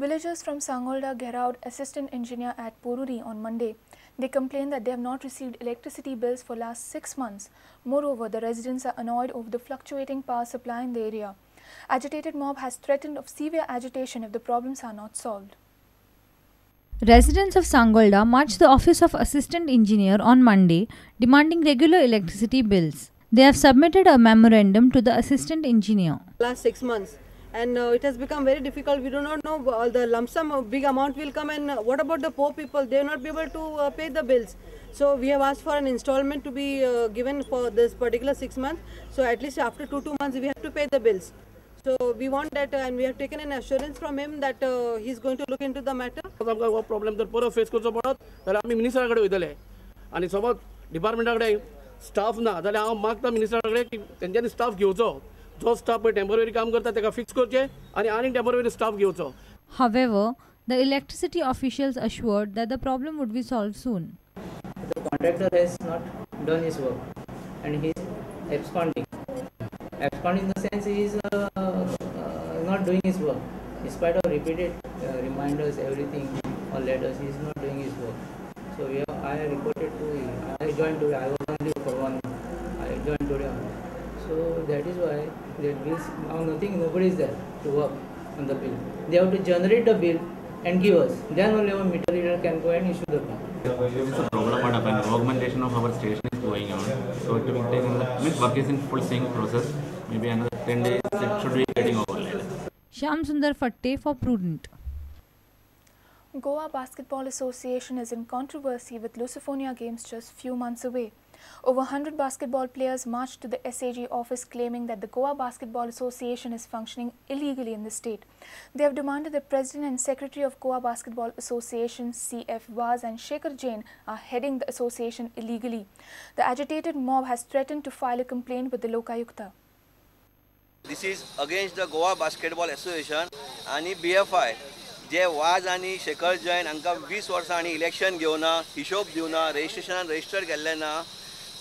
Villagers from Sangolda gheraoed assistant engineer at Poruri on Monday. They complained that they have not received electricity bills for last 6 months. Moreover, the residents are annoyed over the fluctuating power supply in the area. Agitated mob has threatened of severe agitation if the problems are not solved. Residents of Sangolda marched the office of assistant engineer on Monday, demanding regular electricity bills. They have submitted a memorandum to the assistant engineer. Last 6 months, and it has become very difficult. We do not know all the lump sum of big amount will come, and what about the poor people? They will not be able to pay the bills. So we have asked for an installment to be given for this particular 6 months. So at least after 2 months we have to pay the bills. So we want that, and we have taken an assurance from him that he is going to look into the matter. आमकां हो problem जर परत face करचो पडत जाल्यार आमी मिनिस्टरा कडेन वयतले आनी समज डिपार्टमेंटा कडेन स्टाफ ना जाल्यार हांव मागता मिनिस्टरा कडेन की तेंच्यांनी स्टाफ घेवचो, जो स्टाफ पळय टेम्पररी काम करता ताका फिक्स करचें आनी आनी टेम्पररी स्टाफ घेवचो. However, the electricity officials assured that the problem would be solved soon. The contractor has not done his work and he is absconding. Absconding in the sense he is not doing his work. In spite of repeated reminders, everything or letters, he is not doing his work. So we have, I reported to him. I joined today. I was only for 1 month. I joined today only. So that is why the bills now nothing, nobody is there to work on the bill. They have to generate the bill and give us. Then only our meter reader can go and issue the bill. There is a problem what happened. Augmentation of our station is going on, so it will take another, means work is in full swing process. Maybe another 10 days it should be getting over. Shyam Sundar Fatte for Prudent. Goa Basketball Association is in controversy with Lusofonia Games just few months away. Over 100 basketball players marched to the SAG office claiming that the Goa Basketball Association is functioning illegally in the state. They have demanded the President and Secretary of Goa Basketball Association C.F. Vaz and Shekhar Jain are heading the association illegally. The agitated mob has threatened to file a complaint with the Lokayukta. This is against the Goa Basketball Association and BFI. जे वाज आनी शेखर जैन हांकां 20 वर्सां आनी election घेवना, हिशोब दिवना, रजिस्ट्रेशनान register केल्लें ना,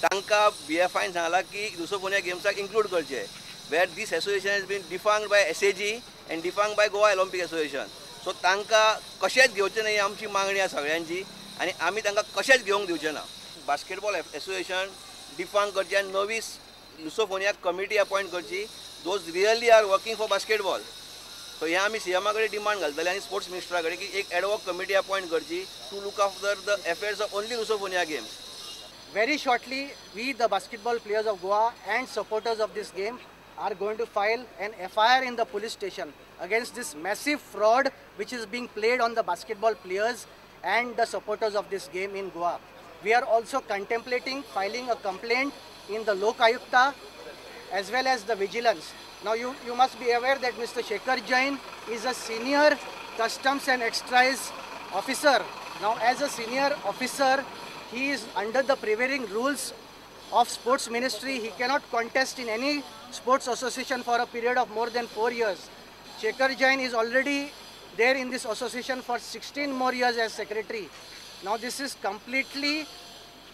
तांकां BFIन सांगलां की लुसोफोनिया गेम्साक इन्क्लूड करचें, where this association has been defunct by SAG and defunct by Goa Olympic Association. So तांकां कशेंच घेवचें न्हय ही आमची मागणी आसा सगळ्यांची आनी आमी तांकां कशेंच घेवंक दिवचें ना. बास्केटबॉल एसोसिएशन डिफंक्ट करचें आनी नवी लुसोफोनिया कमिटी अपॉयंट करची, those really are working for basketball. So हे आमी सीएमा कडेन डिमांड घालतले आनी स्पोर्ट्स मिनिस्टरा कडेन की एक एडवॉक कमिटी अपॉयंट करची to look after the affairs of only Lusofonia games. Very shortly, we the basketball players of Goa and supporters of this game are going to file an FIR in the police station against this massive fraud which is being played on the basketball players and the supporters of this game in Goa. We are also contemplating filing a complaint in the Lokayukta as well as the vigilance. Now you must be aware that Mr. Shekhar Jain is a senior customs and excise officer. Now as a senior officer, he is under the prevailing rules of sports ministry. He cannot contest in any sports association for a period of more than 4 years. Shekhar Jain is already there in this association for 16 more years as secretary. Now this is completely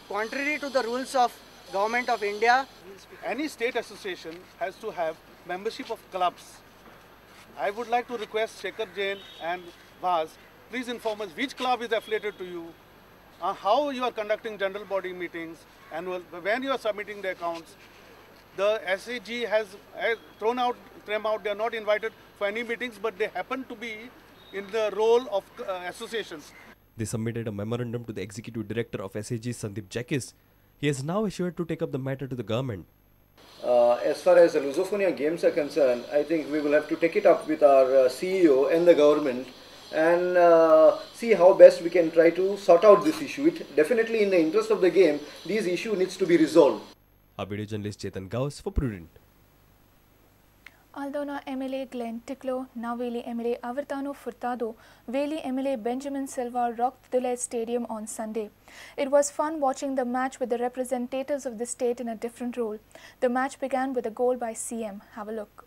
contrary to the rules of Government of India. Any state association has to have membership of clubs. I would like to request Shekhar Jain and Vaz, please inform us which club is affiliated to you, how you are conducting general body meetings, and when you are submitting the accounts. The SAG has thrown out them out. They are not invited for any meetings, but they happen to be in the role of associations. They submitted a memorandum to the Executive Director of SAG, Sandeep Jackis. He has now assured to take up the matter to the government. As far as the Lusofonia Games are concerned, I think we will have to take it up with our CEO and the government and see how best we can try to sort out this issue. It definitely in the interest of the game, this issue needs to be resolved. Our video journalist Chetan Gauss for Prudent. Aldona MLA Glenn Tiklo, Naveli MLA Avertano Furtado, Veli MLA Benjamin Silva rocked Duler Stadium on Sunday. It was fun watching the match with the representatives of the state in a different role. The match began with a goal by CM. Have a look.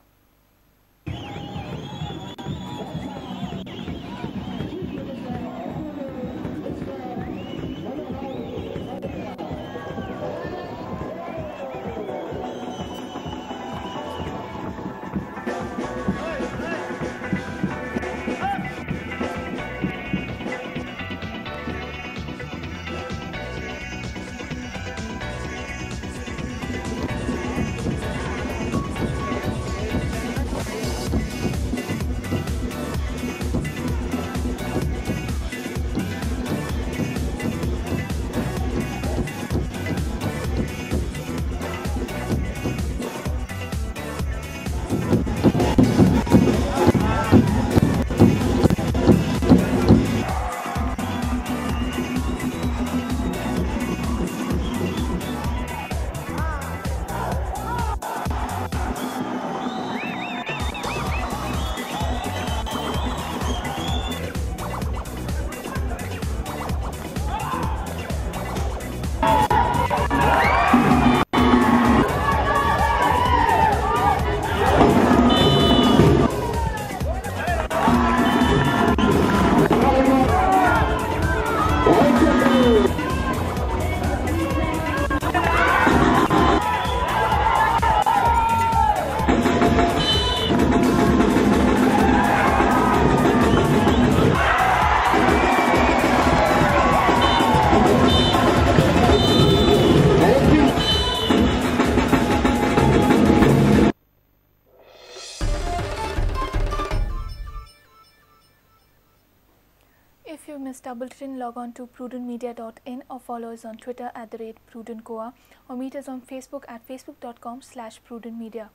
If you missed our bulletin, log on to prudentmedia.in or follow us on Twitter at @prudentgoa or meet us on Facebook at facebook.com/prudentmedia.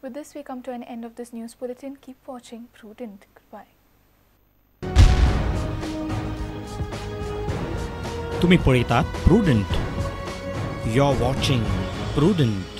With this, we come to an end of this news bulletin. Keep watching Prudent. Goodbye. तुम्ही पळयतात Prudent. You're watching Prudent.